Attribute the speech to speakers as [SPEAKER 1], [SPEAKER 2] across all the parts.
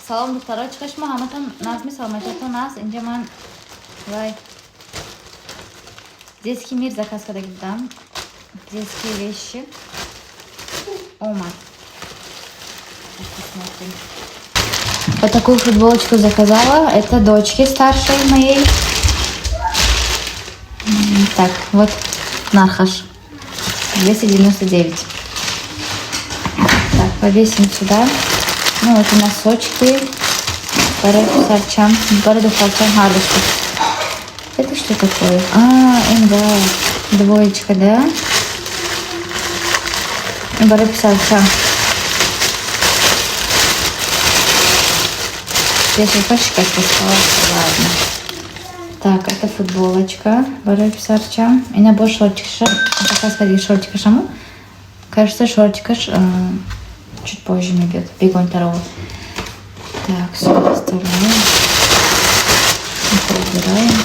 [SPEAKER 1] Салом, духтаро, чӣ шумо ҳаматон назми саломатиятон аст. Инҷа ман вай «Детский мир» заказ карда будам. Детские вещи омад. Посмотрим. Вот такую футболочку заказала. Это дочке старшей моей. Так, вот нархаш. 299. Так, повесим сюда. Ну, это носочки. Барои писарчам. Барои духтарчам ҳардушка. Это что такое? А, да. Двоечка, да? Барои писарчам. Я шикаста. Ладно. Так, это футболочка. Барои писарчам. И набор шортик. Заказ кади шортика шаму. Кажется, шортика чуть позже мебиёд. Бегон второго. Так, все оставляем. Это убираем.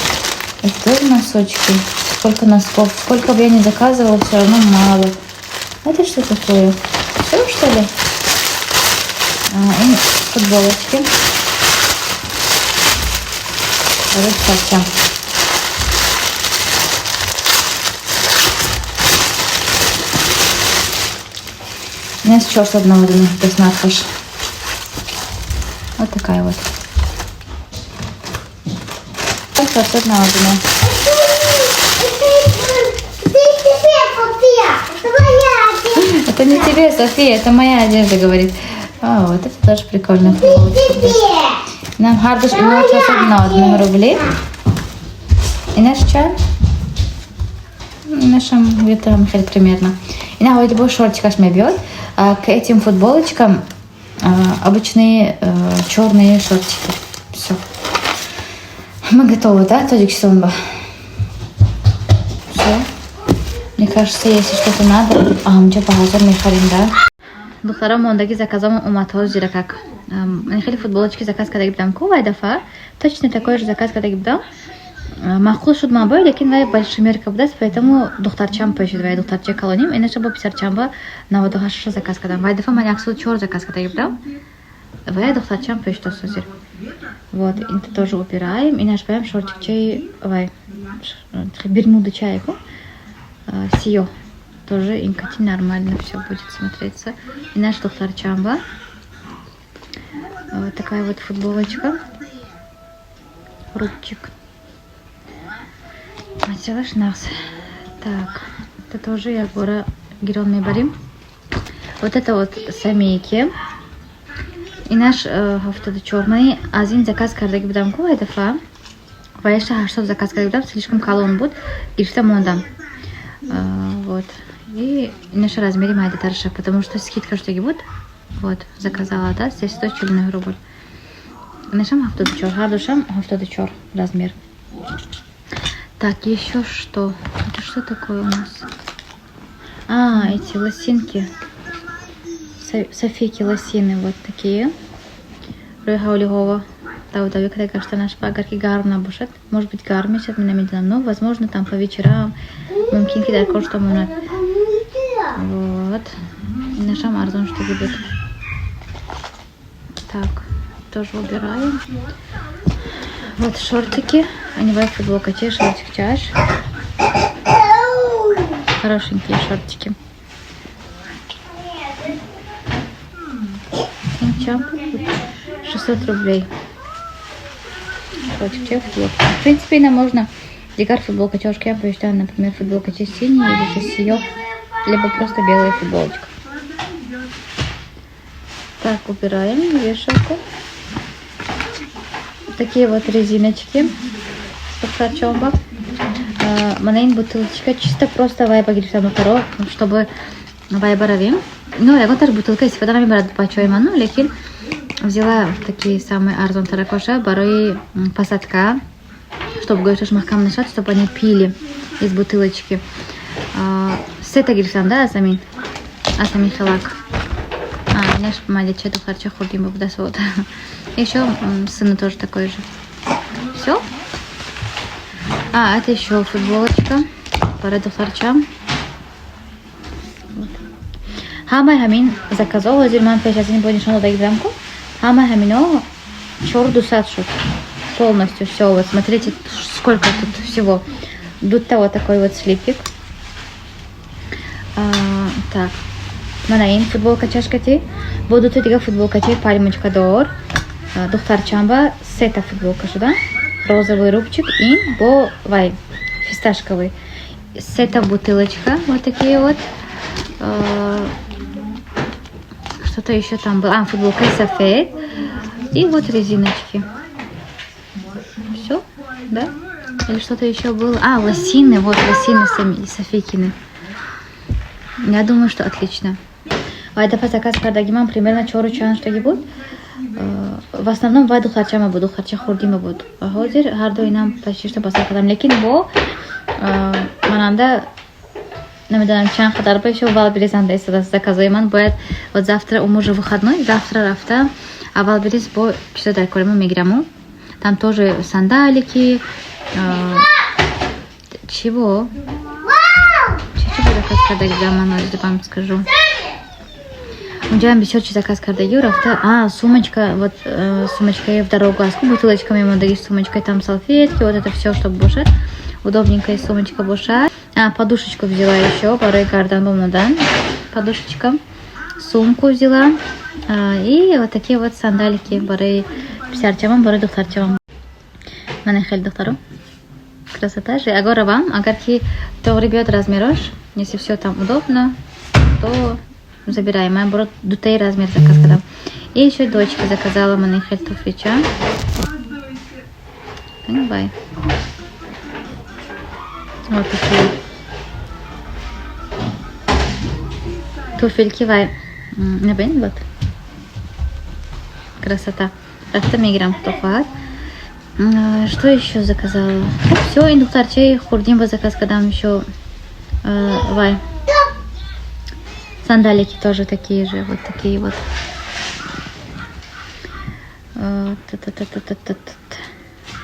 [SPEAKER 1] Это тоже носочки. Сколько носков. Сколько бы я ни заказывала, все равно мало. Это что такое? Все, что ли? А, и футболочки. Барои. У нас 499 нархаш. Вот такая вот. 499. Это не тебе, София, это моя одежда, говорит. А, вот это тоже прикольная футболочка. Нам ҳардуш ино 499 рублей. Инаш чанд? Инашам где-то хеле примерно. Ина ҳоиди бо шортикаш мебиёд. А к этим футболочкам обычные черные шортики. Все. Мы готовы, да, Тоҷикистон ба? Все. Мне кажется, если что-то надо, а, унҷа базар мехарим, да? Духтара, мондаги заказам омад ҳозира как. Хеле футболочки заказ кардаги будам ку вай дафъа. Точно такой же заказ кардаги будам. Маъқул шуд ман бой, лекин вай большемерка будааст, поэтому духтарчам пӯшид, вай духтарча калоним. Инаша бо писарчам ба 98 заказ кардам. Вай дафъа ман 104 заказ кардаги будам. Вай духтарчам пӯшид ҳозир. Вот, это тоже убираем. Инаш баям шортикчаи вай бермуда чайку. Сиё. Тоже инкати нормально все будет смотреться. И наш духтарчамба. Вот такая вот футболочка. Рубчик. Материалаш нас. Так, это тоже я гора гирон мебарим. Вот это вот самейки. И наш 74. Мани аз ин заказ кардаги будам ку дафъа. Ва яша 80 заказ карда будам, слишком калон буд. Гирифта мондам. Вот. И наша размере майдатарша, потому что скидка шудаги буд. Вот, заказала, да, здесь 149 рубль. Нашам 74, ҳардушам 74 размер. Так, еще что? Это что такое у нас? А, эти лосинки. Софийки лосины вот такие. Рӯи ҳавлиҳова давдави када гаштанаш, агар ки гарм набошад, может быть, гарм мешад, мен намедонам, но, возможно, там по вечерам мумкин ки дар кор что монад. Вот. Нашам арзон что будет. Так, тоже убираем. Вот шортики. Они бывают футболка, че шортик чаш. Хорошенькие шортики. Чам 600 рублей. Шортик че футболка. В принципе, нам можно дигар футболка чошки, я посчитаю, например, футболка че синяя или же сиё, либо просто белая футболочка. Так, убираем вешалку. Такие вот резиночки с подхарчомба. Манайн бутылочка чисто просто вайба гирифтам, чтобы вайба равим. Ну, ягон тар бутылка истифода намебарад бачаҳои ману, лекин взяла такие самые арзон таракоша барои посадка, чтобы гӯшташ маҳкам нашад, чтобы они пили из бутылочки. Сета гирифтам, да, аз ҳамин хелак. Инаш малича духтарча хурдим буда вот. Еще сыну тоже такой же. Все? А, это еще футболочка. Барои духтарчам. Вот. Ҳамаи ҳамин заказо ҳозир ман пеш аз ин бо нишон додаги будам ку. Ҳама ҳамино 4200 шуд полностью все. Вот смотрите, сколько тут всего. Дута вот такой вот слипик. Так, мана ин футболка чашкати бо дута дига футболкачаи пальмочка дор. Духтарчамба сета футболка шуда, розовый рубчик ин бо вай фисташковый, сета бутылочка вот такие вот. Что-то еще там было. А, футболка сафед и вот резиночки. Все, да, или что-то еще было? А, лосины, вот лосины сами Софикины. Я думаю, что отлично. Вай дафъа заказ кардаги ман примерно чору чанд штаги буд. В основном вай духтарчама буд, духтарча хурдима буд. Ҳозир ҳар ду инам почти что басар кардам, лекин бо мананда намедонам чанд қадар ба ещё Вайлдберризанда истодааст заказои ман. Бояд вот завтра, у мужа выходной, завтра рафта а Вайлдберриз бо чизо дар кори мо мегираму. Там тоже сандалики. Чего? Чего заказ кардаги ман, ҳозир вам скажу. Унҷаам бисёр чиз заказ кардагӣ рафта. А, сумочка, вот сумочка в дорогу аст, бутылочка мемондаги, сумочка, там салфетки, вот это все, чтобы бошад, удобненькая сумочка бошад. А, подушечку взяла еще барои гардан бомондан, подушечка, сумку взяла и вот такие вот сандалики барои писарчамам, барои духтарчамам. Мана хеле, духтаром, красота же. Агар равам, агар ки тоғри биёд размерош, если все там удобно, то забираем. Ман бро дутаи размер заказ кардам. И еще дочке заказала мана хел туфлича. Бай. Вот такие туфельки, вай. Набин, вот. Красота. Рафта мегирам, худо хоҳад. Что еще заказала? Все, ин духтарчаи хурдин ба заказ кардам еще, вай. Сандалики тоже такие же, вот такие вот.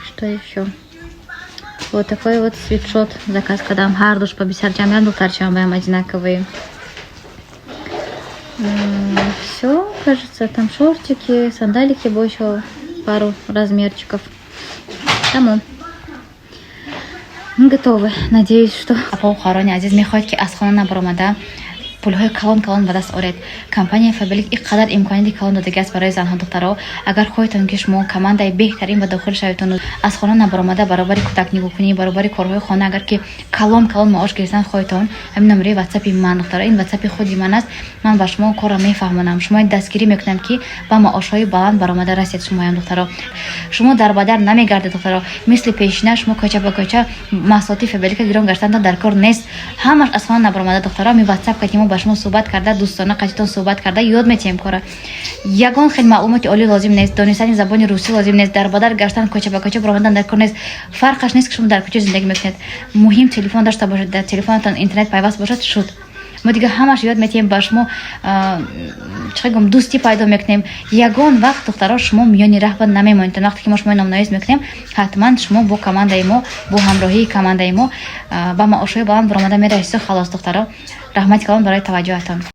[SPEAKER 1] Что еще? Вот такой вот свитшот заказ кардам. Ҳардуш ба писарчам, духтарчам баям одинаковые. Все, кажется, там шортики, сандалики, больше пару размерчиков. Тамом. Готовы. Надеюсь, что... Апо, хоҳарони азиз, мехоҳед, ки аз хона набаромада пулҳои калон калон ба даст оред? Компанияи Фаберлик ин қадар имконияти калон додагӣ аст барои занҳо. Духтаро, агар хоҳедтон, ки шумо командаи беҳтарин ба дохил шаведтон, аз хона набаромада, баробари кӯдак нигоҳкунӣ, баробари корҳои хона, агар ки калон калон маош гирифтан хоҳедтон, ҳамин номераи ватсапи ман, духтаро, ин ватсапи худи ман аст. Ман ба шумо корро мефаҳмонам, шумои дастгирӣ мекунам, ки ба маошҳои баланд баромада расед. Шумоям, духтаро, шумо дар ба дар намегардед. Духтаро, мисли пешина шумо кӯча ба кӯча маҳсулоти Фаберлика гирон гаштанда дар кор нест. Ҳамаш аз хона набаромада, духтаро, ҳамин ватсап кати мо ба шумо суҳбат карда, дӯстона қатитон суҳбат карда, ёд метиҳем кора. Ягон хел маълумоти олӣ лозим нест, донистани забони русӣ лозим нест, дар ба дар гаштан, кӯча ба кӯча баромадан дар кор нест. Фарқаш нест, ки шумо дар кӯча зиндагӣ мекунед. Муҳим телефон дошта бошед, дар телефонатон интернет пайваст бошад, шуд. Мо дига ҳамаш ёд метиҳем ба шумо, чӣ гум, дӯстӣ пайдо мекунем. Ягон вақт, духтаро, шумо миёни раҳба намемонед. Вақте ки мо шумои номнавис мекунем, ҳатман шумо бо командаи мо, бо ҳамроҳии командаи мо ба маошҳои баланд баромада мерасед. Халос, духтаро, раҳмати калон барои таваҷҷӯҳатон.